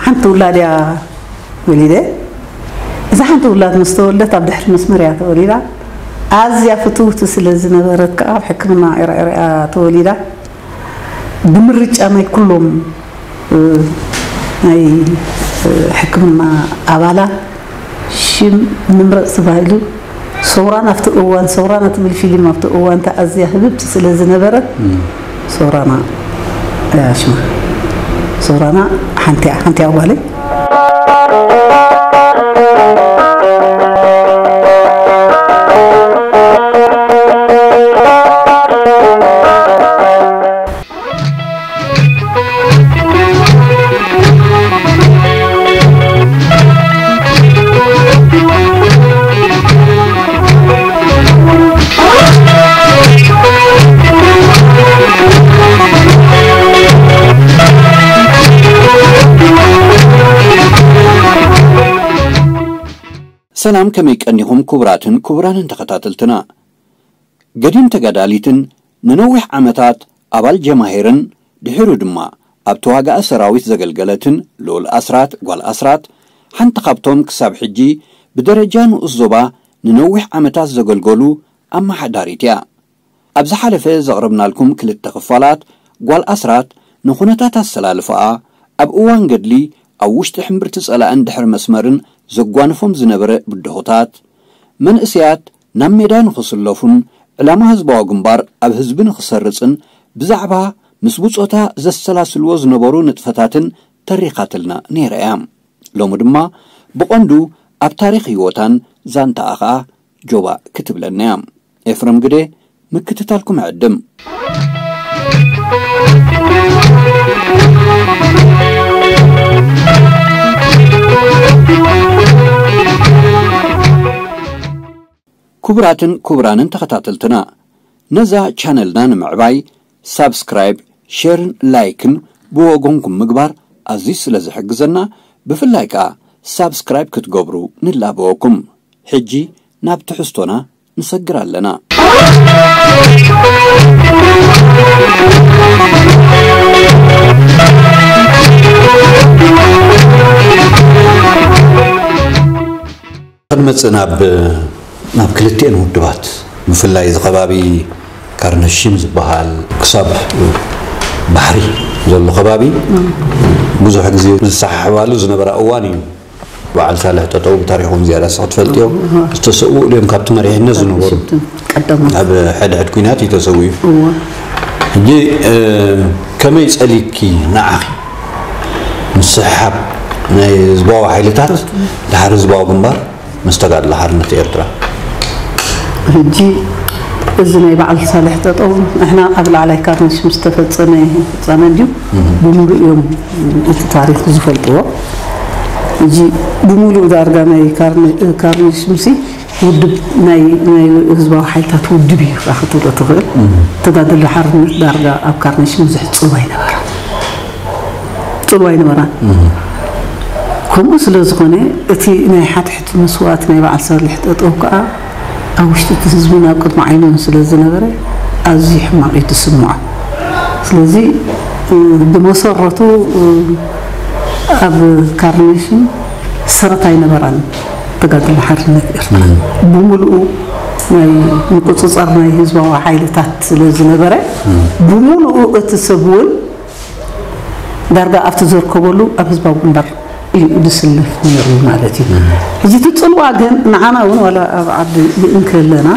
ሓንቲ ውላድ እያ ወሊደ። እዛ ሓንቲ ውላድ ምስ ተወልደት ኣብ ድሕሪ መስመር እያ ተወሊዳ። ኣዝያ ፍትውቲ ስለ ዝነበረት ከዓ ኣብ ሕክምና ኤርትራ ተወሊዳ። ብምርጫ ናይ ኩሎም ናይ ሕክምና ኣባላት ሽም ንምረፅ ተባሂሉ። ሰውራና ኣብቲ እዋን፣ ሰውራና ትብል ፊልም ኣብቲ እዋን ተኣዝያ ህብብቲ ስለ ዝነበረት፣ ሰውራና እያ ሽማ። ሰውራና ሓንቲ እያ፣ ሓንቲ እያ ጓለይ። ሰላም፣ ከመይ ቀኒኹም ክቡራትን ክቡራንን ተኸታተልትና? ገዲም ተጋዳሊትን ንነዊሕ ዓመታት ኣባል ጀማሂርን ድሒሩ ድማ ኣብ ተዋጋኢ ሰራዊት ዘገልገለትን ልኡል ኣስራት ጓል ኣስራት፣ ሓንቲ ካብቶም ክሳብ ሕጂ ብደረጃ ንኡስ ዞባ ንነዊሕ ዓመታት ዘገልገሉ ኣመሓዳሪት እያ። ኣብ ዝሓለፈ ዘቕረብናልኩም ክልተ ክፋላት፣ ጓል ኣስራት ንኹነታት ኣሰላልፋኣ፣ ኣብ እዋን ገድሊ ኣብ ውሽጢ ሕምብርቲ ጸላእን ድሕሪ መስመርን ዘጓንፎም ዝነበረ ብድሆታት፣ መንእሰያት ናብ ሜዳ ንኽስለፉን ዕላማ ህዝባዊ ግንባር ኣብ ህዝቢ ንኽሰርጽን ብዛዕባ ምስ ብጾታ ዘሰላስልዎ ዝነበሩ ንጥፈታትን ተሪኻትልና ነይራ እያ። ሎሚ ድማ ብቐንዱ ኣብ ታሪኽ ህይወታን ዛንታኣ ኸኣ ጆባእ ክትብለና እያ። ኤፍረም ግደ፣ ምክትታልኩም ዕድም። ክቡራትን ክቡራንን ተኸታተልትና፣ ነዛ ቻነልና ንምዕባይ ሳብስክራይብ፣ ሼርን ላይክን ብወገንኩም ምግባር ኣዝዩ ስለ ዝሕግዘና፣ ብፍላይ ከኣ ሳብስክራይብ ክትገብሩ ንላበወኩም። ሕጂ ናብ ትሕዝቶና ንሰግር ኣለና። ክንመጽእ ናብ፣ ናብ ክልቲኤን ውድባት፣ ብፍላይ እዚ ከባቢ ካርነሽም ዝበሃል ክሳብ ባሕሪ ዘሎ ከባቢ ብዙሕ ግዜ ዝሰሓሕባሉ ዝነበራ እዋን እዩ። በዓል ሳልሕ ጠጠው ብታሪኹም ዝያዳ እስኺ ትፈልጥዮ። ዝተሰውኡ እዮም ካብቲ መሪሕነት ዝነበሩ። ሽፍትን ቀዳሞት። ኣብ ሕድሕድ ኲናት እዩ ተሰዊኡ። እወ። ሕጂ፣ እ፣ ከመይ ጸሊእኪ ንዓኺ ምስሕሓብ ናይ ህዝባዊ ሓይልታት ድሓር ህዝባዊ ግንባር ምስ ተጋድሎ ሓርነት ኤርትራ? ሕጂ እዚ ናይ በዓል ሳልሕ ጠጠው ንሕና ኣብ ላዕላይ ካርነሽ ምስ ተፈጸመ ፍጻመ እንድዩ ብምሉእ እዮም እቲ ታሪኽ ዝፈልጥዎ። ሕጂ ብምሉእ ዳርጋ ናይ ካርነ-፣ ካርነሽ ምሲ ውድብ ናይ፣ ናይ ህዝባዊ ሓይልታት ውድብ እዩ ኢኻ ክትብሎ ትኽእል። ተጋድሎ ሓርነት ዳርጋ ኣብ ካርነሽ ብዙሕ ጽልዋ ኣይነበረን። ጽልዋ ኣይነበራን። ከምኡ ስለ ዝኾነ እቲ ናይ ሓድሕድ መስዋእቲ ናይ በዓል ሳልሕ ጠጠው ከኣ ኣብ ውሽጢ እቲ ህዝብን ኣብ ቅድሚ ዓይኑን ስለ ዝነበረ ኣዝዩ ሕማቕ እዩ ዝስምዖ። ስለዚ፣ እ፣ ብመሰረቱ፣ እ፣ ኣብ ካርነሽም ሰረት ኣይነበራን ተጋድሎ ሓርነት ኤርትራ። ብምሉኡ ናይ ምቁጽጻር ናይ ህዝባዊ ሓይልታት ስለ ዝነበረ፣ ብምሉኡ እቲ ሰብ እውን ዳርጋ ኣብቲ ዘርከበሉ ኣብ ህዝባዊ ግንባር እዩ ዝስለፍ ነይሩ ማለት እዩ። ሕጂ እቲ ጽልዋ ግን ንዓና እውን ዋላ ኣብ ዓዲ እንከለና፣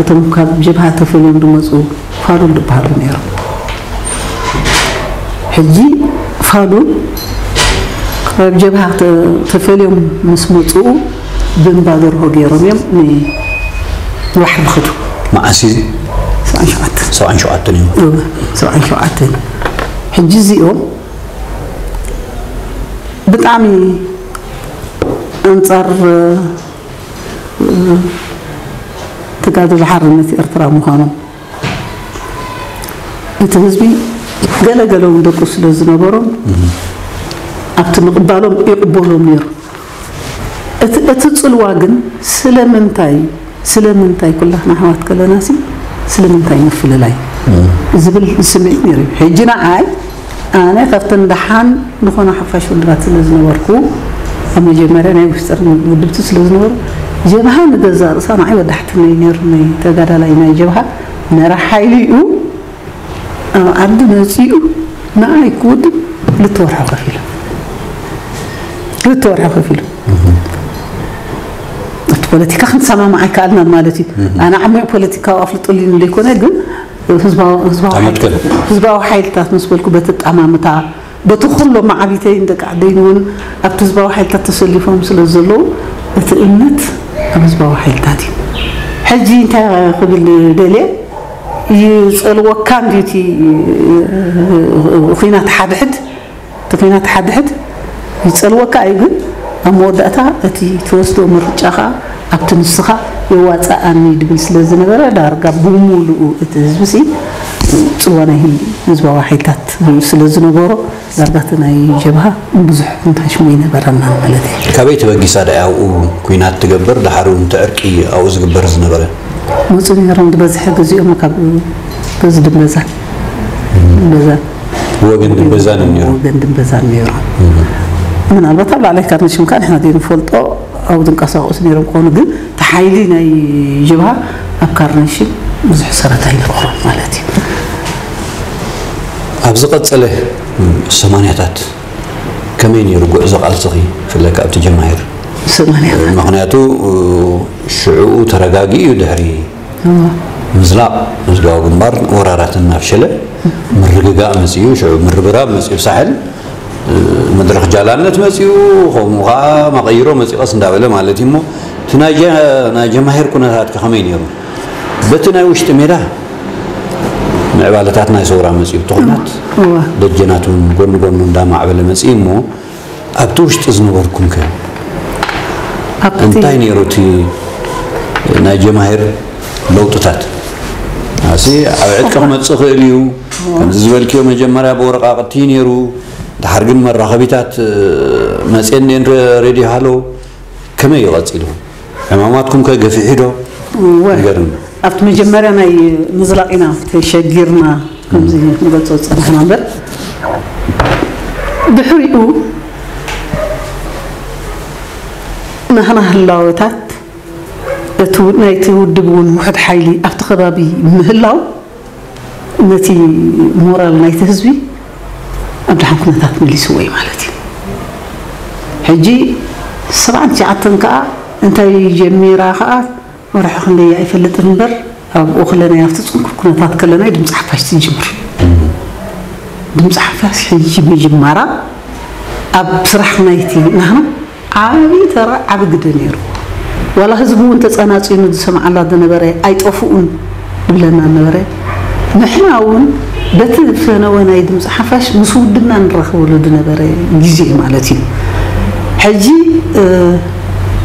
እቶም ካብ ጀብሃ ተፈልዮም ዝመጹ ፋሉል ዝበሃሉ ነይሮም። ሕጂ ፋሉል ካብ ጀብሃ ተ- ተፈልዮም ምስ መፅኡ ብእምባ ደርሆ ገይሮም እዮም ንባሕሪ ዝኸዱ። መዓስ እዩ? ሰብዓን ሸውዓተን ሰብዓን ሸውዓተን እዩ። እወ፣ ሰብዓን ሸውዓተን። ሕጂ እዚኦም ብጣዕሚ ኣንፃር ተጋድሎ ሓርነት ኤርትራ ምዃኖም እቲ ህዝቢ ገለገለ እውን ደቁ ስለ ዝነበሮም ኣብቲ ምቕባሎም ይቕበሎም ነይሩ። እቲ እቲ ጽልዋ ግን ስለምንታይ ስለምንታይ ኩላትና ኣሕዋት ከለናሲ ስለምንታይ ምፍልላይ ዝብል ስምዒት ነይሩ። ሕጂ ንዓይ ኣነ ካብተን ደሓን ዝኾና ሓፋሽ ውድባት ስለ ዝነበርኩ ኣብ መጀመርያ ናይ ውሽጥር ውድብቲ ስለ ዝነበሩ ጀብሃ ንገዛ ርእሳ ንዓይ ወዳሕትነይ ነይሩ ናይ ተጋዳላይ ናይ ጀብሃ መራሕ ሓይሊ እዩ ኣብ ዓዲ መፂኡ ንዓይ ክውድብ ክልተ ወርሒ ከፊሉ ክልተ ወርሒ ከፊሉ እቲ ፖለቲካ ክንሰማማዕ ኣይከኣልናን ማለት እዩ ኣነ ዓሚቕ ፖለቲካዊ ኣፍልጦ ሊኑ ዘይኮነ ግን ህዝባዊ ህዝባዊ ተመትከል። ሓይል- ህዝባዊ ሓይልታት ምስ በልኩ በቲ ኣጠማምታ በቲ ኩሎም ማዕቢተይን ደቂ ዓደይን እውን ኣብቲ ህዝባዊ ሓይልታት ተሰሊፎም ስለ ዘለዉ እቲ እምነት ኣብ ህዝባዊ ሓይልታት እዩ ሕጂ እንታይ ክብል ደልየ ይፀልወካ እንድዩ እቲ ኩናት ሓድሕድ እቲ ኩናት ሓድሕድ ይፀልወካ እዩ ግን ኣብ መወዳእታ እቲ ትወስዶ ምርጫ ከዓ ኣብቲ ንስኻ የዋፅኣኒ ድብል ስለ ዝነበረ ዳርጋ ብምሉኡ እቲ ህዝቢ ሲ ፅልዋ ናይ ህዝባዊ ሓይልታት ስለ ዝነበሮ ዳርጋ እቲ ናይ ጀብሃ ብዙሕ እንታይ ሽሙ ይነበረና ማለት እዩ ካበይ ተበጊሳ ዳ ኣብኡ ኩናት ትገብር ድሓር እውን ተዕርቂ ኣብኡ ዝግበር ዝነበረ መፁ ነይሮም ዝበዝሐ ግዜኦም ካብ በዚ ድንበዛን ድንበዛን ወገን ድንበዛን ነይሩ ወገን ድንበዛን ነይሩ ምናልባት ኣብ ላዕላይ ካርነሽም ከዓ ንሕና ዘይንፈልጦ ኣብኡ ዝንቀሳቀሱ ነይሮም ክኾኑ ግን ተሓይሊ ናይ ጀብሃ ኣብ ካርነሽም ብዙሕ ሰረት ኣይነበሮም ማለት እዩ ኣብ ዝቐጸለ ሰማንያታት ከመይ ነይሩ ጉዕዞ ቃልስኺ ብፍላይ ኣብቲ ጀማሂር ሰማንያ ምክንያቱ ሽዕኡ ተረጋጊኡ ድሕሪ ምዝላቕ ህዝባዊ ግንባር ወራራት እናፍሸለ ምርግጋእ መፅኡ ሽዑ ምርብራብ መፅኡ ሳሕል መድረኽ ጃላነት መፅኡ ከምኡ ከዓ መቐይሮ መፂኡ ቀስ እንዳበለ ማለት እዩ እሞ እቲ ናይ ጀ- ናይ ጀማሂር ኩነታት ከ ከመይ ነይሩ በቲ ናይ ውሽጢ ሜዳ ምዕባለታት ናይ ሰውራ መፅኡ እቲ ኩናት እወ። ደጀናት እውን ጎኒ ጎኑ እንዳማዕበለ መፅኡ እሞ ኣብቲ ውሽጢ ዝነበርኩም ከ ኣብቲ እንታይ ነይሩ እቲ ናይ ጀማሂር ለውጥታት ኣሲ ኣብ ዕጥቂ ክመፅእ ክእል እዩ ከምዚ ዝበልክዮ መጀመርያ ብወረቃቅቲ ነይሩ ድሓር ግን መራኸቢታት መፅየን ሬድዮ ሃሎ ከመይ እዩ ቀፂሉ ዕማማትኩም ከ ገፊሑ ዶ እወ። ንገርኒ ኣብቲ መጀመርያ ናይ ምዝላቕ ኢና ተሸጊርና ከምዚ ንገልፆ ዝፀናሕና እምበር ድሕሪኡ ናህና ህላወታት እቲ ው- ናይቲ ውድብ እውን ውሕድ ሓይሊ ኣብቲ ከባቢ ምህላው ነቲ ሞራል ናይቲ ህዝቢ ኣብ ደሓን ኩነታት መሊስዎ እዩ ማለት እዩ ሕጂ ሰብዓን ትሽዓተን ከዓ እንታይ ጀሚራ ከዓ ወርሒ ክንደይ ኣይፈልጥን እምበር ኣብኡ ከለና ኣብቲ ፅንኩር ኩነታት ከለና ድምፂ ሓፋሽ ትጅምር ድምፂ ሓፋሽ ሕጂ ምጅማራ ኣብ ስራሕ ናይቲ ናህና ዓብዪ ተራ ዓቢ ግደ ነይሩ ዋላ ህዝቢ እውን ተፀናፂኑ ዝሰምዓላ ዝነበረ ኣይጠፍኡን ይብለና ነበረ ንሕና እውን በቲ ፈነወ ናይ ድምፂ ሓፋሽ ምስ ውድብና ንራኸበሉ ዝነበረ ግዜ ማለት እዩ ሕጂ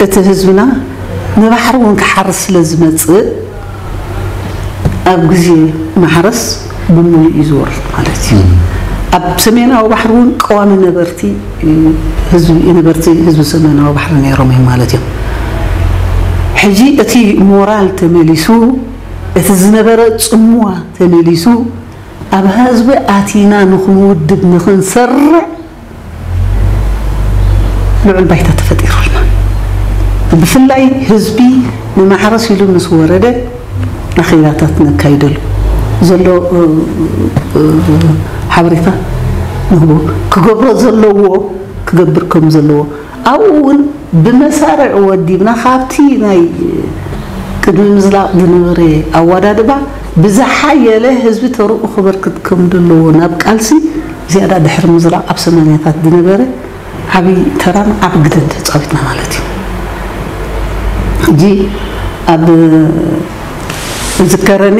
እቲ ህዝብና ንባሕሪ እውን ክሓርስ ስለ ዝመፅእ ኣብ ግዜ ማሕረስ ብምሉእ እዩ ዝወርድ ማለት እዩ ኣብ ሰሜናዊ ባሕሪ እውን ቀዋሚ ነበርቲ ህዝቢ ነበርቲ ህዝቢ ሰሜናዊ ባሕሪ ነይሮም እዮም ማለት እዮም ሕጂ እቲ ሞራል ተመሊሱ እቲ ዝነበረ ፅምዋ ተመሊሱ ኣብ ህዝቢ ኣቲና ንክንውድብ ንክንሰርዕ ልዑል ባይታ ተፈጢሩልና ብፍላይ ህዝቢ ንማሕረስ ኢሉ ምስ ወረደ ኣኼባታት ነካይደሉ ዘሎ ሓበሬታ ንህቦ ክገብሮ ዘለዎ ክገብር ከም ዘለዎ ኣብኡ እውን ብመሳርዕ ወዲብና ካብቲ ናይ ቅድሚ ምዝላቕ ዝነበረ ኣወዳድባ ብዝሓየለ ህዝቢ ተርኡ ክበርክት ከም ዘለዎ ናብ ቃልሲ ዝያዳ ድሕሪ ምዝላቕ ኣብ ሰማንያታት ዝነበረ ዓብዪ ተራን ዓብ ግደን ተፃዊትና ማለት እዩ። ሕጂ ኣብ ዝከረኒ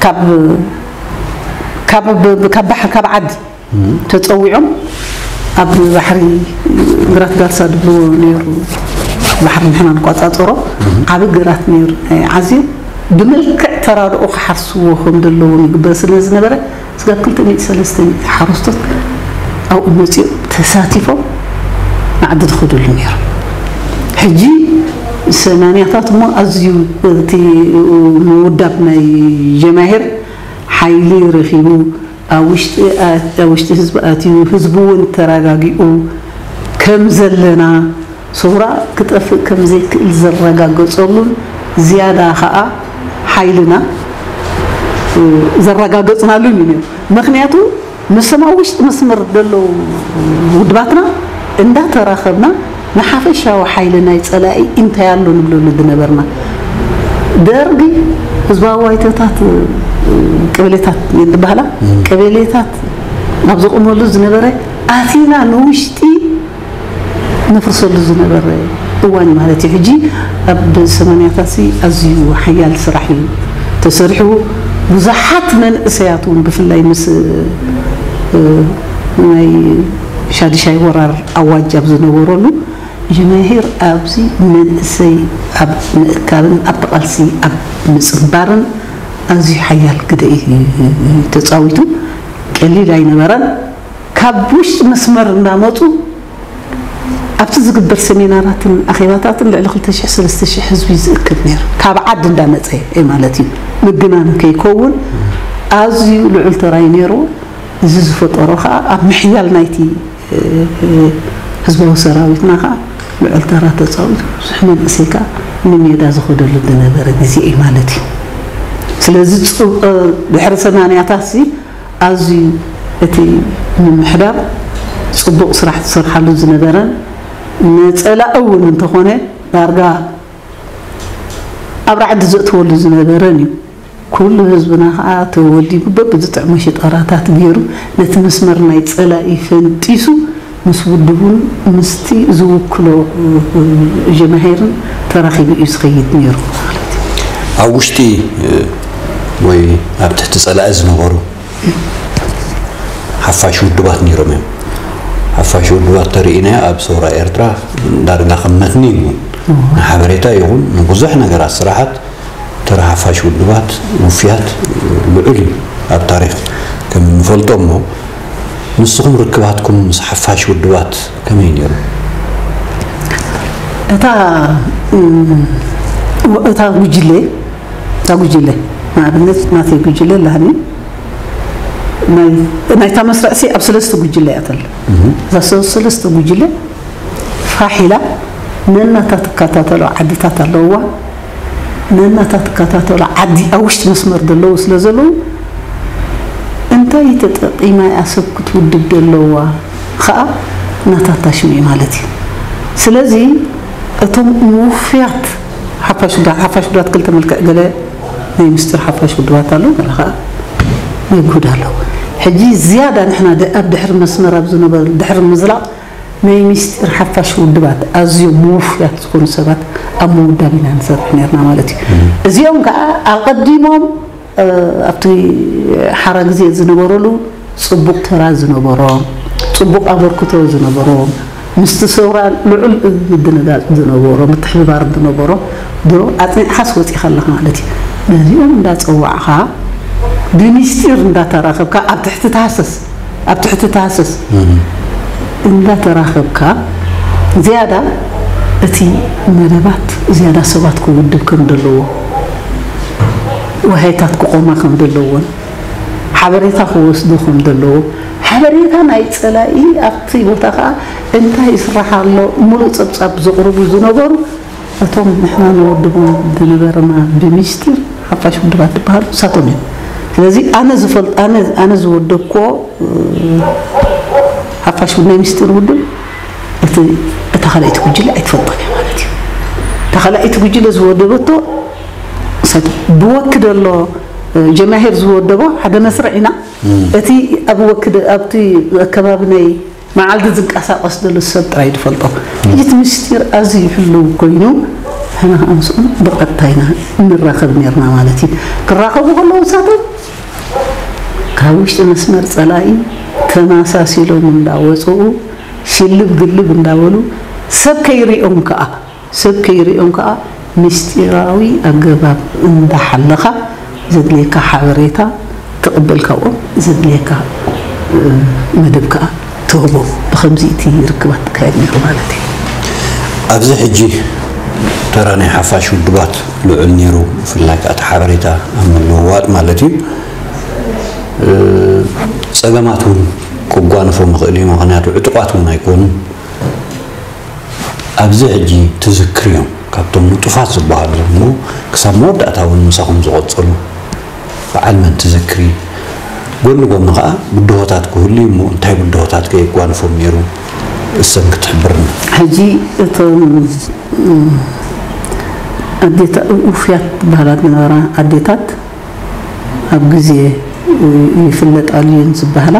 ካብ ካብ ካብ ባሕሪ ካብ ዓዲ ተፀዊዖም ኣብ ባሕሪ ግራት ጋልሳ ድብልዎ ነይሩ። ባሕሪ ንሕና ንቋፃፀሮ ዓብ ግራት ነይሩ ናይ ዓዝዩ ብመልክዕ ተራድኦ ክሓርስዎ ከም ዘለዎም ይግበር ስለ ዝነበረ ስጋብ ክልተ ሚእቲ ሰለስተ ሚእቲ ሓረስቶት ኣብኡ መፂኦም ተሳቲፎም ንዓዲ ዝኸደሉ ነይሩ። ሕጂ ሰማንያታት እሞ ኣዝዩ እቲ ምውዳብ ናይ ጀማሂር ሓይሊ ረኺቡ ኣብ ውሽጢ ኣብ ውሽጢ ህዝቢ ኣትዩ ህዝቢ እውን ተረጋጊኡ ከም ዘለና ሰውራ ክጠፍእ ከም ዘይክእል ዘረጋገፀሉን ዝያዳ ከዓ ሓይልና ዘረጋገፅናሉን እዩ። ምክንያቱ ምስቶም ኣብ ውሽጢ መስመር ዘለዉ ውድባትና እንዳተራኸብና ንሓፈሻዊ ሓይሊ ናይ ፀላኢ እንታይ ኣሎ ንብለሉ ዝነበርና። ደርጊ ህዝባዊ ዋይቶታት ቀበሌታት ዝበሃላ ቀበሌታት ናብ ዘቑመሉ ዝነበረ ኣቲና ንውሽጢ ነፍርሰሉ ዝነበረ እዋን ማለት እዩ። ሕጂ ኣብ ሰማንያታት ኣዝዩ ሓያል ስራሕ እዩ ተሰሪሑ። ብዙሓት መንእሰያት እውን ብፍላይ ምስ ናይ ሻድሻይ ወራር ኣዋጅ ኣብ ዝነበረሉ ጀማሂር ኣብዚ መንእሰይ ኣብ ምእካብን ኣብ ቃልሲ ኣብ ምፅንባርን ኣዝዩ ሓያል ግደ እዩ ተፃዊቱ። ቀሊል ኣይነበረን። ካብ ውሽጢ መስመር እንዳመፁ ኣብቲ ዝግበር ሰሚናራትን ኣኼባታትን ልዕሊ ክልተ ሽሕ ሰለስተ ሽሕ ህዝቢ ዝእክብ ነይሩ። ካብ ዓዲ እንዳመፀ ማለት እዩ። ምግናን ከይከውን ኣዝዩ ልዑል ተራይ ነይሩ። እዚ ዝፈጠሮ ከዓ ኣብ ምሕያል ናይቲ ህዝባዊ ሰራዊትና ከዓ ልዑል ተራ ተፃዊቱ ብዙሕ መንእሰይ ከዓ ንሜዳ ዝኸደሉ ዝነበረ ግዜ እዩ ማለት እዩ። ስለዚ ድሕሪ ሰማንያታት ኣዝዩ እቲ ምምሕዳር ፅቡቕ ስራሕ ዝሰርሓሉ ዝነበረን ንፀላኢ እውን እንተኾነ ዳርጋ ኣብ ራዕዲ ዘእትወሉ ዝነበረን እዩ። ኩሉ ህዝብና ከዓ ተወዲቡ በብዝጥዕሞ ሽጣራታት ገይሩ ነቲ መስመር ናይ ፀላኢ ፈንጢሱ ምስ ውድቡን ምስቲ ዝውክሎ ጀማሂርን ተራኺቡ እዩ ዝኸይድ ነይሩ ማለት እዩ። ኣብ ውሽጢ ወይ ኣብ ትሕቲ ፀላኢ ዝነበሩ ሓፋሽ ውድባት ነይሮም እዮም። ሓፋሽ ውድባት ተርእናዮ ኣብ ሰውራ ኤርትራ ዳርጋ ከም መትኒ እዩ። ንሓበሬታ ይኹን ንብዙሕ ነገራት ስራሓት ተራ ሓፋሽ ውድባት ውፍያት ልዑል እዩ ኣብ ታሪኽ ከም እንፈልጦ እሞ ንስኹም ርክባትኩም ምስ ሓፋሽ ውድባት ከመይ ነይሩ? እታ እታ ጉጅለ እታ ጉጅለ ንኣብነት ናተይ ጉጅለ ላህኒ ናይታ መስርዕሲ ኣብ ሰለስተ ጉጅለ እያ ተላ እዛ ሰለስተ ጉጅለ ፋሕ ኢላ ነናታ ትከታተሎ ዓድታት ኣለውዋ ነናታ ትከታተሎ ዓዲ ኣብ ውሽጢ መስመር ዘለዉ ስለ ዘለዉ እንታይ ተጠቂማ እያ ሰብ ክትውድብ ዘለዋ ከዓ ናታታ ሽም እዩ ማለት እዩ ስለዚ እቶም ምውፍያት ሓፋሽ ውዳት ሓፋሽ ውዳት ክልተ መልክዕ ገለ ናይ ምስጢር ሓፋሽ ውድባት ኣሎ ገለ ከዓ ናይ ጉድ ኣለዎ ሕጂ ዝያዳ ንሕና ኣብ ድሕሪ መስመር ኣብ ዝነበሩ ድሕሪ ምዝላቕ ናይ ሚስጢር ሓፋሽ ውድባት ኣዝዮም ምውፉያት ዝኾኑ ሰባት ኣብ ምውዳብ ኢና ንሰርሕ ነርና ማለት እዩ። እዚኦም ከዓ ኣቐዲሞም ኣብቲ ሓራ ግዜ ዝነበረሉ ፅቡቕ ተራ ዝነበሮም፣ ፅቡቕ ኣበርክቶ ዝነበሮም፣ ምስቲ ሰውራ ልዑል ምድንጋፅ ዝነበሮ፣ ምትሕብባር ዝነበሮ ድሮ ኣፅኒዕኻስ ወፂኻ ኣለኻ ማለት እዩ። ነዚኦም እንዳፀዋዕኻ ብሚስጢር እንዳተራኸብካ ኣብ ትሕቲ ተሃሰስ ኣብ ትሕቲ ተሃሰስ እንዳተራኸብካ ዝያዳ እቲ መደባት ዝያዳ ሰባት ክውድብ ከም ዘለዎ ዋሃይታት ክቆማ ከም ዘለዎን ሓበሬታ ክወስዱ ከም ዘለዎ ሓበሬታ ናይ ፀላኢ ኣብቲ ቦታ ከዓ እንታይ ይስራሕ ኣሎ ሙሉእ ፀብፃብ ዘቕርቡ ዝነበሩ እቶም ንሕና ንወድቦም ዝነበርና ብሚስጢር ሓፋሽ ውድባት ዝበሃሉ ንሳቶም እዮም። ስለዚ ኣነ ዝፈልጥ ኣነ ኣነ ዝወደብክዎ ሓፋሽ ናይ ሚስጢር ውድብ እቲ እታ ካልኣይቲ ጉጅለ ኣይትፈልጦን እያ ማለት እዩ። እታ ካልኣይቲ ጉጅለ ዝወደበቶ ንሳቶም ብወክደሎ ጀማሂር ዝወደቦ ሓደ መስርዕ ኢና እቲ ኣብ ወክደ ኣብቲ ኣከባቢ ናይ መዓልቲ ዝንቀሳቐስ ዘሎ ሰብ ጥራይ ዝፈልጦ። ሕጂ እቲ ምስጢር ኣዝዩ ሕሉው ኮይኑ፣ ንሕና ከዓ ምስኦም ብቐጥታ ኢና እንራኸብ ነርና ማለት እዩ። ክራኸቡ ከለዉ ንሳቶም ካብ ውሽጢ መስመር ጸላኢ ተመሳሲሎም እንዳወፅኡ፣ ሽልብ ግልብ እንዳበሉ፣ ሰብ ከይሪኦም ከዓ፣ ሰብ ከይሪኦም ከዓ ምስጢራዊ ኣገባብ እንዳሓለኻ ዘድልየካ ሓበሬታ ትቕበል፣ ካብኦም ዘድልየካ፣ እ፣ መደብ ከዓ ትህቦም። ብኸምዚ እቲ ርክባት ትካየድ ነይሩ ማለት እዩ። ኣብዚ ሕጂ ተራ ናይ ሓፋሽ ውድባት ልዑል ነይሩ፣ ብፍላይ ከዓ እቲ ሓበሬታ ኣብ ምልውዋጥ ማለት እዩ። እ፣ ጸገማት እውን ክጓንፎም ይኽእል እዩ፣ ምኽንያቱ ዕጡቓት እውን ኣይኮኑን። ኣብዚ ሕጂ ትዝክር እዮም፣ ካብቶም ንጡፋት ዝበሃሉ እሞ ክሳብ መወዳእታ እውን ምሳኹም ዝቐጸሉ በዓል መን ትዝክሪ? ጎኒ ጎኒ ኸዓ ብድሆታት ክህሉ እዩ እሞ እንታይ ብድሆታት ከየጓንፎም ነይሩ? እሰን ክትሕብርና። ሕጂ እቶም፣ እም፣ ኣዴታ-፣ ውፉያት ዝበሃላ ዝነበራ ኣዴታት ኣብ ግዜ ይፍለጣሉ እየን ዝበሃላ።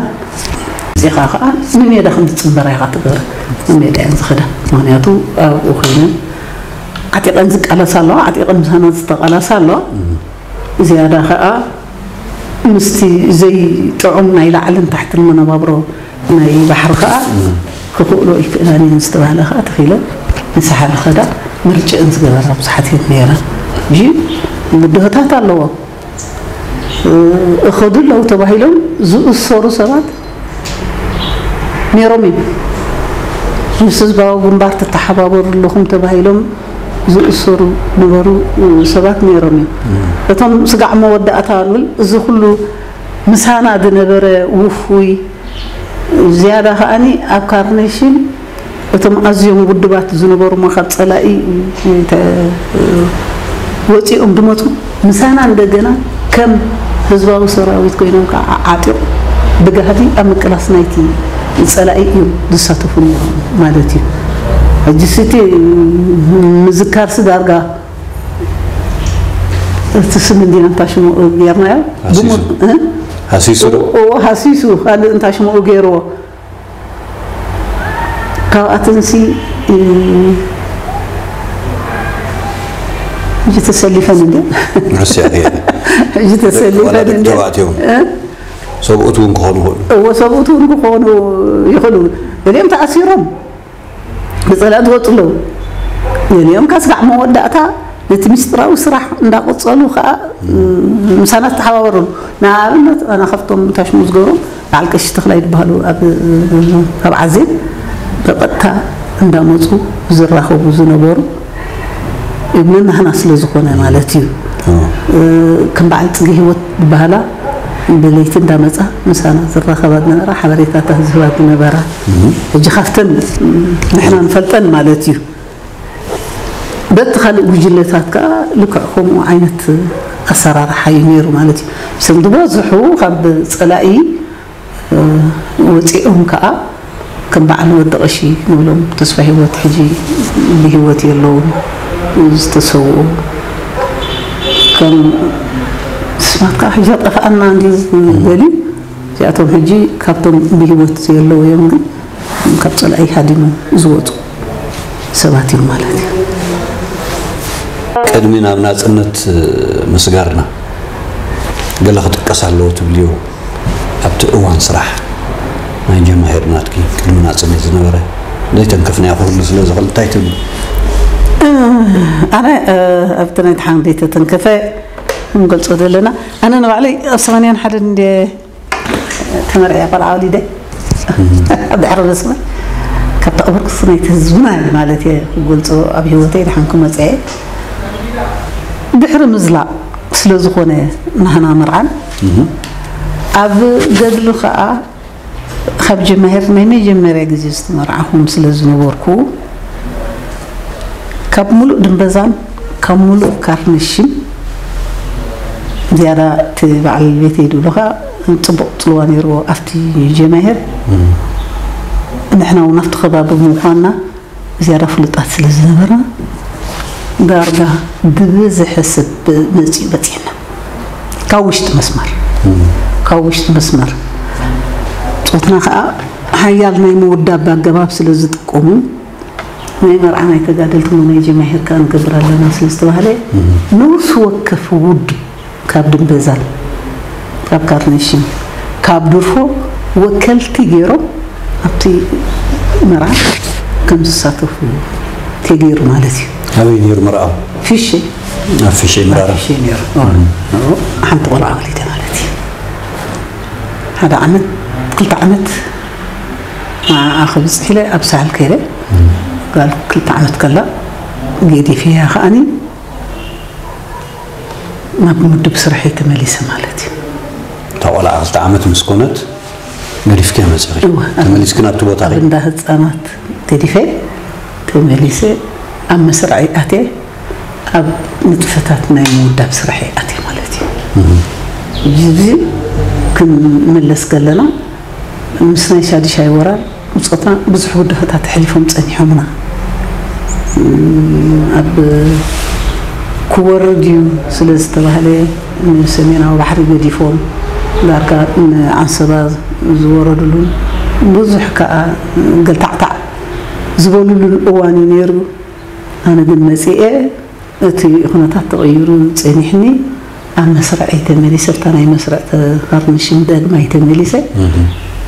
እዚኻ ኸዓ ንሜዳ ከም ትጽንበራ ኢኻ ትገብረ። ንሜዳ እየን ዝኸዳ። ምኽንያቱ ኣብኡ ኮይነን ዓጢቐን ዝቃለሳ ኣለዋ፣ ዓጢቐን ምሳና ዝተቓለሳ ኣለዋ። ዝያዳ ኸዓ ምስቲ ዘይጥዑም ናይ ላዕልን ታሕትን መነባብሮ ናይ ባሕሪ ኸዓ ክኽእሎ ኣይክእላን እየን ዝተባህለ ኸዓ ተኺለን ንሳሕል ኸዳ ምርጭአን ዝገበራ ብዙሓት እየን ነይረን። እሺ፣ ብድሆታት ኣለዎ። እኸዱ ኣለዉ ተባሂሎም ዝእሰሩ ሰባት ነይሮም እዮም። ምስ ህዝባዊ ግንባር ትተሓባበሩ ኣለኹም ተባሂሎም ዝእሰሩ ነበሩ ሰባት ነይሮም እዮም። እቶም ስጋዕ መወዳእታ ንብል፣ እዚ ኩሉ ምሳና ዝነበረ ውፉይ፣ ዝያዳ ከዓኒ ኣብ ካርነሽን እቶም ኣዝዮም ውድባት ዝነበሩ እሞ ካብ ጸላኢ ተ-፣ ወጺኦም ድመጹ፣ ምሳና እንደገና ከም ህዝባዊ ሰራዊት ኮይኖም ከዓ ዓጢቑ ብጋህዲ ኣብ ምቅላስ ናይቲ ጸላኢ እዮም ዝሳተፉ ነይሮም ማለት እዩ። ሕጂ ስቲ ምዝካርሲ ዳርጋ እቲ ስም እንዲና እንታሽሙ ጌርናዮ። ሃሲሱ። ብሙ-፣ እ? ሃሲሱ ዶ? እዎ፣ ሃሲሱ፣ ካልእ እንታሽሙ ገይርዎ። ካብኣተንሲ፣ እ፣ ሕጂ ተሰሊፈን እንደ? ሩስያ እየ። ሕጂ ተሰሊፈን ወላ ደቂ እንደ? ተባዕትዮም። እ? ሰብኡት እውን ክኾኑ ይኽእሉ። እዎ፣ ሰብኡት እውን ክኾኑ ይኽእሉ። ገሊኦም ተኣሲሮም ብጸላእ ዝወጹ ኣለዉ። ገሊኦም ካብ ስጋዕ መወዳእታ ነቲ ምስጢራዊ ስራሕ እንዳቐጸሉ ከኣ፣ እ፣ ምሳና ዝተሓባበሩ። ንኣብነት፣ ኣነ ካብቶም ታሽሙ ዝገብሮም በዓል ቀሺ ተኽላይ ዝበሃሉ ኣብ፣ ኣብ ዓዜብ ብቐጥታ እንዳመጹ ዝራኸቡ ዝነበሩ ነናህና ስለ ዝኾነ ማለት እዩ። እ። እ፣ ከም በዓል ጽጌ ህይወት ዝበሃላ ብለይቲ እንዳመጻ ምሳና ዝራኸባ ዝነበራ፣ ሓበሬታታት ዝህባ ዝነበራ። እም። ሕጂ ካብተን ንሕና ንፈልጠን ማለት እዩ። በቲ ካልእ ጉጅለታት ከኣ ልክዕ ከምኡ ዓይነት ኣሰራርሓ እዩ ነይሩ ማለት እዩ። ስም ዝበዝሑ ካብ ጸላኢ፣ እ፣ ወጺኦም ከኣ ከም በዓል ወዲ ቀሺ ንብሎም፣ ተስፋ ህይወት ሕጂ ብህይወት የለውን፣ ዝተሰውኡ፣ ከም ስማት ከኣ ሕጂ ጠፍኣና እንድዩ ገሊ፣ እዚኣቶም ሕጂ ካብቶም ብህይወት ዘለዉ እዮም፣ ግን ካብ ጸላኢ ሃዲሞም ዝወጹ ሰባት እዮም ማለት እዩ። ቅድሚ ናብ ናጽነት ምስጋርና ገለ ክጥቀስ ኣለዎ ትብልዮ? ኣብቲ እዋን ስራሕ ናይ ጀማሂር ናትኪ ቅድሚ ናጽነት ዝነበረ ዘይተንከፍናዮ ክህሉ ስለ ዝኽእል እንታይ ትብሊ? ኣነ፣ እ፣ ኣብቲ ናይ ተሓን ዘይተተንከፈ ክንገልጾ ዘለና፣ ኣነ ንባዕለይ ኣብ ሰማንያን ሓደን እንደ ተመርዕያ ቆልዓ ወሊደ፣ ኣብ ድሕሪ ርእስና ካብታ ቅብርክስ ናይቲ ህዝብና እዩ ማለት እየ ክገልጾ ኣብ ህይወተይ ድሓን ክመጽአ እየ። ድሕሪ ምዝላቕ ስለ ዝኾነ ናህና መርዓን፣ ኣብ ገድሊ ከኣ ካብ ጀማሂር ናይ መጀመርያ ግዜ ዝተመርዓኹም ስለ ዝነበርኩ፣ ካብ ሙሉእ ድምበዛን ካብ ሙሉእ ካርነሽን ዝያዳ እቲ በዓል ቤተይ ድብሉኻ ጽቡቕ ጽልዋ ነይርዎ ኣብቲ ጀማሂር። እም። ንሕና እውን ኣብቲ ከባቢ ብምዃንና ዝያዳ ፍሉጣት ስለ ዝነበርና፣ ዳርጋ ብብዝሒ ሰብ መጺኡ በጺሕና። ካብ ውሽጢ መስመር። እም። ካብ ውሽጢ መስመር። ጾትና ከኣ ሓያል ናይ ምውዳብ ኣገባብ ስለ ዝጥቀሙ ናይ መርዓ ናይ ተጋደልቲ ሞ ናይ ጀማሂር ከኣ ንገብር ኣለና ስለ ዝተባህለ ነብሲ ወከፍ ውድብ ካብ ድምበዛን ካብ ካርነሽን ካብ ድርፎ ወከልቲ ገይሮም ኣብቲ መርዓ ከም ዝሳተፉ ተገይሩ ማለት እዩ። ኣበይ ነይሩ መርዓ? ፊሸ ኣብ ፊሸ ምራራ። ፊሸ ነይሩ። ሓንቲ ቆልዓ ወሊደ ማለት እዩ። ሓደ ዓመት ክልተ ዓመት ንዓኣ ክብፅሕ ኢለ ኣብ ሳሕል ከይደ። ጓል ክልተ ዓመት ከላ ገዲፈያ ከዓኒ ናብ ምድብ ስርሐይ ተመሊሰ ማለት እዩ። እታ ቆልዓ ክልተ ዓመት ምስ ኮነት ገዲፍክያ መፂኺ? እወ፣ ኣብ- ተመሊስኪ ናብቲ ቦታ ኣብ ኸይ? እንዳ ህፃናት ገዲፈ ተመሊሰ ኣብ መስርዐይ ኣትየ ኣብ ንጥፈታት ናይ ምውዳብ ስርሐይ ኣትየ ማለት እዩ። እዚ ክንምለስ ከለና ምስ ናይ ሻድሻይ ወራር ብጾትና ብዙሕ ውድፈታት ኣሕሊፎም ጸኒሖምና። ኣብ ክወርድ እዩ ስለ ዝተባህለ ንሰሜናዊ ባሕሪ ገዲፎም ዳርጋ ንዓንሰባ ዝወረድሉን ብዙሕ ከዓ ገልታዕታዕ ዝበሉሉን እዋን እዩ ነይሩ። ኣነ ግን መጺኤ እቲ ኩነታት ተቐይሩ ጸኒሕኒ ኣብ መስርዐይ ተመሊሰ ኣብታ ናይ መስርዕ ተኻርንሽን ዳግማይ ተመሊሰ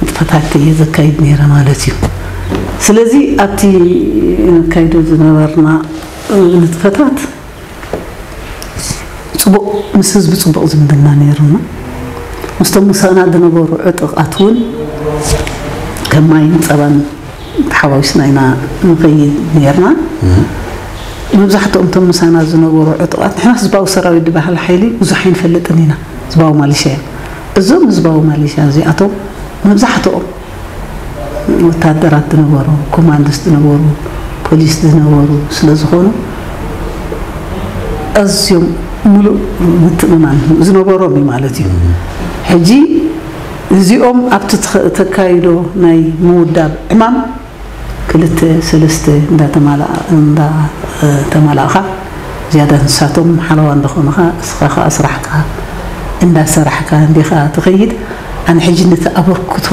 ንጥፈታት እየ ዘካይድ ነይረ ማለት እዩ። ስለዚ ኣብቲ ነካይዶ ዝነበርና ንጥፈታት ፅቡቕ ምስ ህዝቢ ፅቡቕ ዝምድና ነይሩና። ምስቶም ምሳና ዝነበሩ ዕጡቓት እውን ከም ማይን ፀባን ተሓዋዊስና ኢና ንኸይድ ነርና። መብዛሕትኦም እቶም ምሳና ዝነበሩ ዕጡቓት ንሕና ህዝባዊ ሰራዊት ዝበሃል ሓይሊ ብዙሕ ኣይንፈልጥን ኢና። ህዝባዊ ማሊሻ እዮም። እዞም ህዝባዊ ማሊሻ እዚኣቶም መብዛሕትኦም ወታደራት ዝነበሩ፣ ኮማንዶስ ዝነበሩ፣ ፖሊስ ዝነበሩ ስለ ዝኾኑ ኣዝዮም ሙሉእ ምትእምማን ዝነበሮም እዩ ማለት እዩ። ሕጂ እዚኦም ኣብቲ ተካይዶ ናይ ምውዳብ ዕማም ክልተ ሰለስተ እንዳተማላእኻ ዝያዳ ንሳቶም ሓለዋ እንዳኾኑኻ እስኻ ከዓ ስራሕካ እንዳሰራሕካ እንዲኻ ትኸይድ። ኣነ ሕጂ ነቲ ኣበርክቶ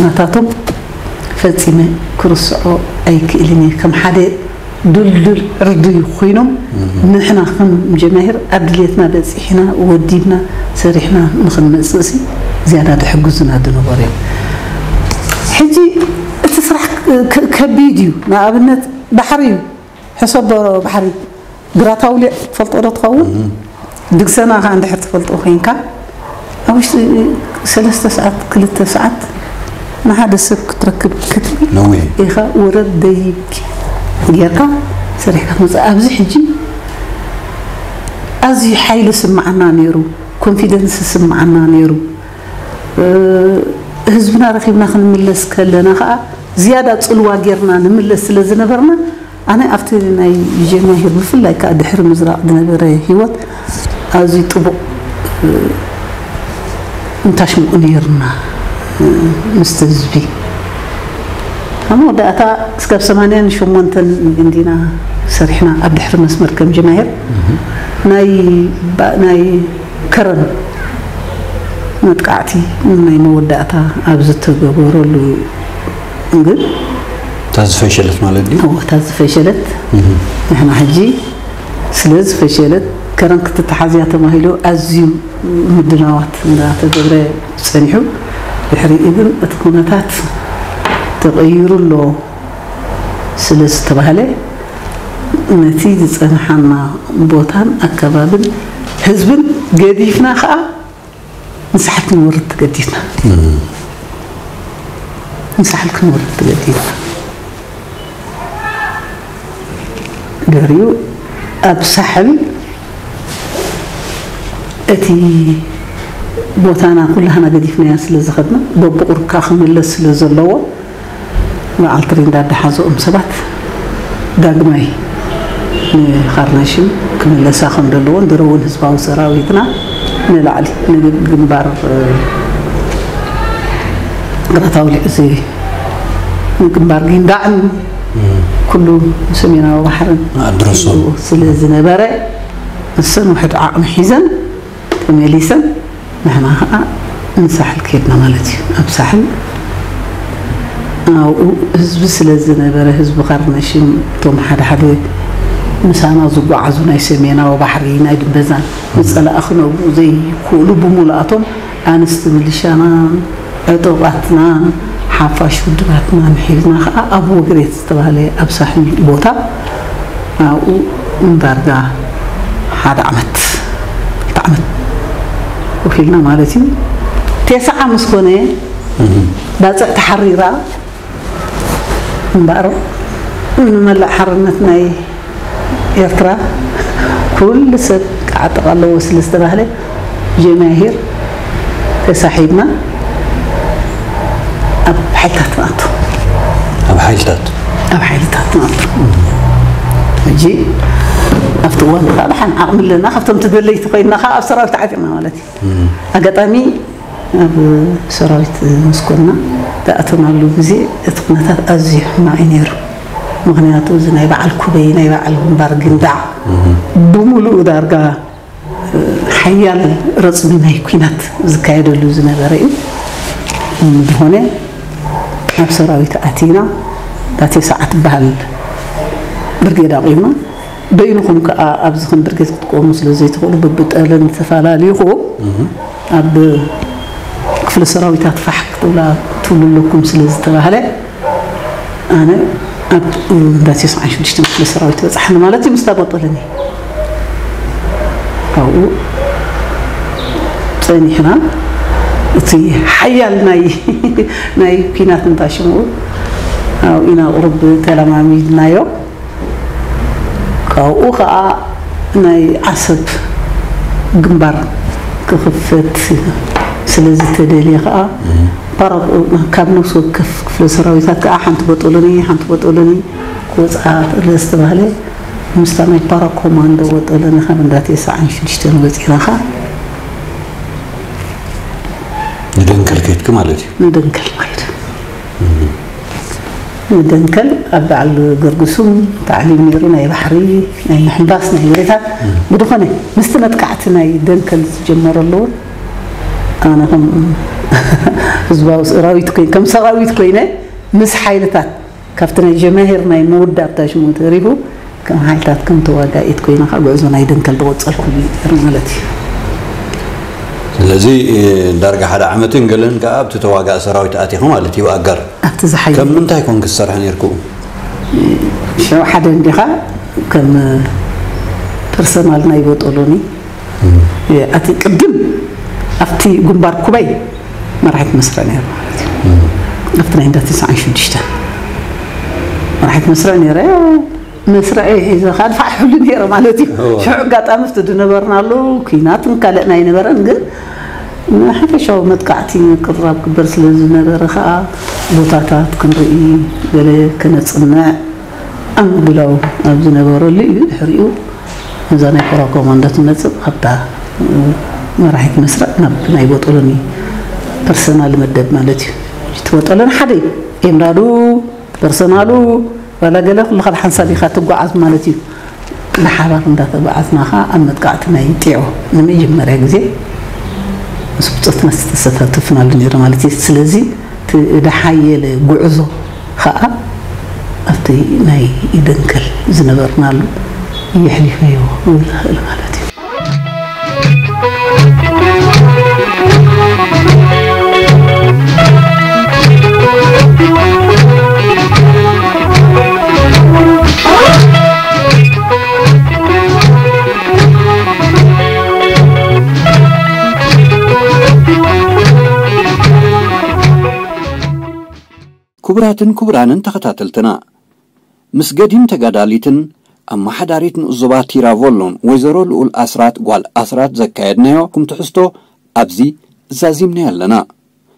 ናታቶም ፈጺመ ክርስዖ ኣይክእልን እየ። ከም ሓደ ድልዱል ዕርዲ ኮይኖም ንሕና ከም ጀማሂር ኣብ ድልየትና በፂሕና ወዲብና ሰሪሕና ንክንመፅእ ሲ ዝያዳ ድሕግዙና ዝነበሩ እዮም። ሕጂ እቲ ስራሕ ከቢድ እዩ። ንኣብነት ባሕሪ እዩ ሕሰቦ ባሕሪ ግራታውሊዕ ትፈልጦ ዶ ትኸውን? ድግሰና ከዓ እንድሕር ትፈልጦ ኮይንካ ኣብ ውሽጢ ሰለስተ ሰዓት ክልተ ሰዓት ንሓደ ሰብ ክትረክብ ክትብል ነዊሕ ኢኻ ወረድ ደይብ ጌርካ ሰሪሕካ ትመፅእ። ኣብዚ ሕጂ ኣዝዩ ሓይሊ ስምዓና ነይሩ፣ ኮንፊደንስ ስምዓና ነይሩ። ህዝብና ረኺብና ክንምለስ ከለና ከዓ ዝያዳ ፅልዋ ጌርና ንምለስ ስለ ዝነበርና ኣነ ኣብቲ ናይ ጀማሂር ብፍላይ ከዓ ድሕሪ ምዝራቕ ዝነበረ ህይወት ኣዝዩ ጥቡቕ እንታሽምኡ ነይርና ምስቲ ህዝቢ። ኣብ መወዳእታ እስካብ ሰማንያን ሸሞንተን እንዲና ሰሪሕና ኣብ ድሕሪ መስመር ከም ጀማሂር ናይ ከረን መጥቃዕቲ ናይ መወዳእታ ኣብ ዝተገበረሉ ግን እታ ዝፈሸለት ማለት ድዩ? እወ እታ ዝፈሸለት ንሕና ሕጂ ስለ ዝፈሸለት ከረን ክትተሓዝያ ተባሂሉ ኣዝዩ ምድላዋት እንዳተገብረ ጸኒሑ ድሕሪኡ ግን እቲ ኩነታት ተቐይሩ ኣሎ ስለ ዝተባህለ ነቲ ዝጸንሓና ቦታን ኣከባብን ህዝብን ገዲፍና ከኣ ንሳሕል ክንወርድ ተገዲድና ንሳሕል ክንወርድ ተገዲድና ድሕሪኡ ኣብ ሳሕል እቲ ቦታና ኩላህና ገዲፍናያ ስለ ዝኸድና በብቑርካ ክምለስ ስለ ዘለዎ በዓል ትሪንዳድ ዝሓዝኦም ሰባት ዳግማይ ንኻርነሽም ክምለሳ ከም ዘለዎን ድሮ እውን ህዝባዊ ሰራዊትና ንላዕሊ ንግንባር ግራታውሊዕ እዚ ንግንባር ጊንዳዕን ኩሉ ሰሜናዊ ባሕርን ኣድረሶ ስለ ዝነበረ ንሰን ውሕድ ዓቕሚ ሒዘን ተመሊሰን ንሕና ከዓ ንሳሕል ከድና ማለት እዩ። ኣብ ሳሕል ኣብኡ ህዝቢ ስለ ዝነበረ፣ ህዝቢ ካርነሽም፣ እቶም ሓደ ሓደ ምሳና ዝጓዓዙ ናይ ሰሜናዊ ባሕሪ፣ ናይ ድንበዛን፣ ንጸላእኺ ክነብሩ ዘይክእሉ ብምሉኣቶም ኣንስቲ ምልሻናን ዕጡቓትናን ሓፋሽ ውድባትናን ሒዝና ከኣ ኣብ ወግሬት ዝተባህለ ኣብ ሳሕል ቦታ ኣብኡ ንዳርጋ ሓደ ዓመት፣ ክልተ ዓመት ኮፍ ኢልና ማለት እዩ። ተስዓ ምስ ኮነ ባጽዕ ተሓሪራ እምበኣር ንመላእ ሓርነት ናይ ኤርትራ ኩሉ ሰብ ክዓጥቕ ኣለዎ ስለ ዝተባህለ ጀማሂር ተሳሒብና ኣብ ሓይልታት ንኣቱ። ኣብ ሓይልታት ኣብ ሓይልታት ንኣቱ። ሕጂ ኣብቲ እዋን ከዓ ደሓን ዓቕሚ ኣለና፣ ካብቶም ተደለይቲ ኮይንና ከዓ ኣብ ሰራዊት ዓጢቕና ማለት እዩ። ኣጋጣሚ ኣብ ሰራዊት ምስ ኮንና ዝኣተናሉ ግዜ እቲ ኩነታት ኣዝዩ ሕማቕ እዩ ነይሩ። ምኽንያቱ እዚ ናይ በዓል ኩበይ ናይ በዓል ግንባር ግንዳዕ ብምሉኡ ዳርጋ ሓያል ረፅሚ ናይ ኩናት ዝካየደሉ ዝነበረ እዩ። ዝኾነ ኣብ ሰራዊት ኣቲና እታ ተስዓ ትበሃል ብርጌድ ኣቑምና። በይንኹም ከዓ ኣብዚ ከም ብርጌድ ክትቆሙ ስለ ዘይትኽእሉ ብብጠለን ተፈላለዩኹም ኣብ ክፍለ ሰራዊታት ፋሕ ክትብላ ትብሉ ኣለኩም ስለ ዝተባህለ ኣነ ኣብ እንዳ ተስዓን ሽዱሽተን ክፍለ ሰራዊት በፃሕኒ ማለት እዩ። ምስታ ቦጦለኒ ኣብኡ ፀኒሕና እቲ ሓያል ናይ ናይ ኩናት እንታሽምኡ ኣብኡ ኢና ቁሩብ ተለማሚድናዮ። ካብኡ ከዓ ናይ ዓሰብ ግንባር ክኽፈት ስለ ዝተደልየ ከዓ ፓራ- ካብ ነፍሲ ወከፍ ክፍለ ሰራዊታት ከዓ ሓንቲ ቦጦሎኒ ሓንቲ ቦጦሎኒ ክወፅኣ ስለ ዝተባህለ ምስታ ናይ ፓራ ኮማንዶ ቦጦሎኒ ካብ እንዳ ተስዓን ሽዱሽተን ወፂና ከዓ ንደንከል ከይድኪ ማለት እዩ። ንደንከል ማለት እዩ። ንደንከል ኣብ በዓል ገርግሱም ታዕሊም ነይሩ፣ ናይ ባሕሪ ናይ ምሕንባስ ናይ መሬታት። ብድኾነ ምስቲ መጥቃዕቲ ናይ ደንከል ዝጀመረሉ እውን ኣነ ከም ህዝባዊ ሰራዊት ኮይነ ከም ሰራዊት ኮይነ ምስ ሓይልታት ካብቲ ናይ ጀማሂር ናይ ምውዳብ ታሽሙ ተሪፉ ከም ሓይልታት ከም ተዋጋኢት ኮይነ ከዓ ጉዕዞ ናይ ደንከል ዝቐጸልኩሉ እዩ ነይሩ ማለት እዩ። ስለዚ ዳርጋ ሓደ ዓመትን ገለን ከዓ ኣብቲ ተዋጋእ ሰራዊት ኣቲኹ ማለት እዩ። ኣጋር ኣብቲ ዝሓየ ከም ምንታይ ኮንክ ትሰርሐ ነይርኩ? ሽዑ ሓደ እንዲኻ ከም ፐርሰናል ናይ ቦጦሎኒ ኣቲ ቅድም ኣብቲ ግንባር ኩባይ መራሒት መስረ ነይረ ማለት እዩ። ኣብቲ ናይ እንዳ ተስዓን ሽዱሽተን መራሒት መስረ ነይረ። መስርዐይ ሒዘ ከዓ ድፋዕ ይሕሉ ነይረ ማለት እዩ። ሽዑ ኣጋጣሚ እቲ ዝነበርናሉ ኩናትን ካልእ ናይ ነበረን ግን ንሓፈሻዊ መጥቃዕቲ ቅራብ ክበር ስለ ዝነበረ ከዓ ቦታታት ክንርኢ ገለ ከነፅንዕ ኣንጉላው ኣብ ዝነበረሉ እዩ። ድሕሪኡ እዛ ናይ ፖራ ኮማንዶ ትመፅእ ካብታ መራሒት መስርዕ ናብ ናይ ቦጦሎኒ ፐርሰናል መደብ ማለት እዩ። እቲ ቦጦሎኒ ሓደ እዩ። ኤምዳዱ ፐርሰናሉ ዋላ ገለ ኩልኻ ብሓንሳብ ኢኻ ትጓዓዝ ማለት እዩ። ብሓባር እንዳተጓዓዝና ኸዓ ኣብ መጥቃዕቲ ናይ ጢዖ ንመጀመርያ ግዜ ምስ ብፆትና ዝተሰታተፍናሉ ነይሩ ማለት እዩ። ስለዚ እቲ ዝሓየለ ጉዕዞ ኸዓ ኣብቲ ናይ ደንከል ዝነበርናሉ የሕሊፈዮ ክብል ይኽእል ማለት እዩ። ክቡራትን ክቡራንን ተኸታተልትና፣ ምስ ገዲም ተጋዳሊትን ኣመሓዳሪት ንኡስ ዞባ ቲራቮሎን ወይዘሮ ልኡል ኣስራት ጓል ኣስራት ዘካየድናዮ ኩም ትሕዝቶ ኣብዚ ዛዚምናዮ ኣለና።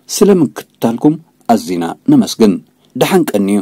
ስለ ምክትታልኩም ኣዚና ነመስግን። ደሓን ቀንዩ።